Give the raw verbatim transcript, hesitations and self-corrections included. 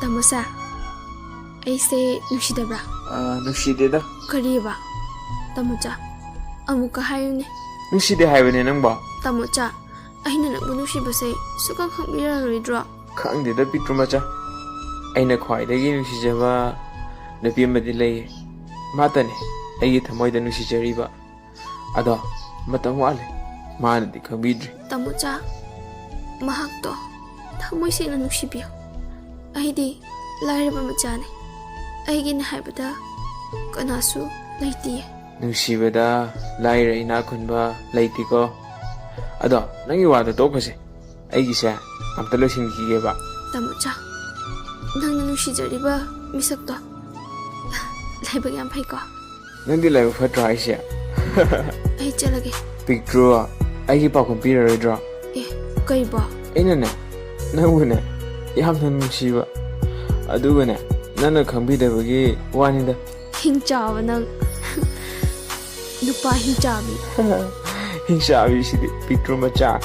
ꯇꯥꯃꯣꯆꯥ, ꯑꯩꯁꯦ ꯅꯨꯡꯁꯤꯗꯕ꯭ꯔꯥ? ꯑꯥ, ꯅꯨꯡꯁꯤꯗꯦꯗ꯫ ꯀꯔꯤꯕ? ꯇꯥꯃꯣꯆꯥ, ꯑꯃꯨꯛꯀ ꯍꯥꯏꯌꯨꯅꯦ꯫ ꯅꯨꯡꯁꯤꯗꯦ ꯍꯥꯏꯕꯅꯦ ꯅꯪꯕꯣ꯫ ꯇꯥꯃꯣꯆꯥ, ꯑꯩꯅ ꯅꯪꯕꯨ ꯅꯨꯡꯁꯤꯕꯁꯦ ꯁꯨꯛꯈꯪ ꯈꯪꯕꯤꯔꯔꯣꯏꯗ꯭ꯔꯣ? ꯈꯪꯗꯦꯗ ꯄꯤꯛꯇ꯭ꯔꯨ ꯃꯆꯥ, ꯑꯩꯅ ꯈ꯭ꯋꯥꯏꯗꯒꯤ ꯅꯨꯡꯁꯤꯖꯕ ꯅꯨꯄꯤ ꯑꯃꯗꯤ ꯂꯩꯌꯦ꯫ ꯃꯥꯇꯅꯦ ꯑꯩꯒꯤ ꯊꯃꯣꯏꯗ ꯅꯨꯡꯁꯤꯖꯔꯤꯕ꯫ ꯑꯗꯣ ꯃꯇꯝ ꯋꯥꯠꯂꯤ, ꯃꯥꯅꯗꯤ ꯈꯪꯕꯤꯗ꯭ꯔꯤ꯫ ꯇꯥꯃꯣꯆꯥ, ꯃꯍꯥꯛꯇꯣ ꯊꯃꯣꯏ ꯁꯦꯡꯅ ꯅꯨꯡꯁꯤꯕꯤꯌꯨ꯫ ꯑꯩꯗꯤ ꯂꯥꯏꯔꯕ ꯃꯆꯥꯅꯤ꯫ ꯑꯩꯒꯤꯅꯦ ꯍꯥꯏꯕꯗ ꯀꯅꯥꯁꯨ ꯂꯩꯇꯤꯌꯦ꯫ ꯅꯨꯡꯁꯤꯕꯗ ꯂꯥꯏꯔ ꯏꯅꯥꯛ ꯈꯨꯟꯕ ꯂꯩꯇꯦꯀꯣ꯫ ꯑꯗꯣ ꯅꯪꯒꯤ ꯋꯥꯗꯣ ꯇꯣꯛꯈ꯭ꯔꯁꯦ, ꯑꯩꯒꯤꯁꯦ ꯑꯝꯇ ꯂꯣꯏꯁꯤꯟꯈꯤꯒꯦꯕ꯫ ꯇꯥꯃꯣꯆꯥ, ꯅꯪꯅ ꯅꯨꯡꯁꯤꯖꯔꯤꯕ ꯃꯤꯁꯛꯇꯣ ꯂꯥꯏꯕꯛ ꯌꯥꯝ ꯐꯩꯀꯣ꯫ ꯅꯪꯗꯤ ꯂꯥꯏꯕꯛ ꯐꯠꯇ꯭ꯔꯣ ꯍꯥꯏꯁꯦ? ꯑꯩ ꯆꯠꯂꯒꯦ꯫ ꯄꯤꯛꯇ꯭ꯔꯨ, ꯑꯩꯒꯤ ꯄꯥꯎꯈꯨꯝ ꯄꯤꯔꯔꯣꯏꯗ꯭ꯔꯣ? ꯑꯦ, ꯀꯩꯕꯣ? ꯑꯩꯅꯅꯦ, ꯅꯪꯕꯨꯅꯦ ꯌꯥꯝꯅ ꯅꯨꯡꯁꯤꯕ, ꯑꯗꯨꯒꯅꯦ ꯅꯪꯅ ꯈꯪꯕꯤꯗꯕꯒꯤ ꯋꯥꯅꯤꯗ꯫ ꯍꯤꯡꯆꯥꯕ ꯅꯪ꯫ ꯅꯨꯄꯥ ꯍꯤꯡꯆꯥꯕꯤ꯫ ꯍꯤꯡꯆꯥꯕꯤꯁꯤꯗꯤ ꯄꯤꯛꯇ꯭ꯔꯨ ꯃꯆꯥ꯫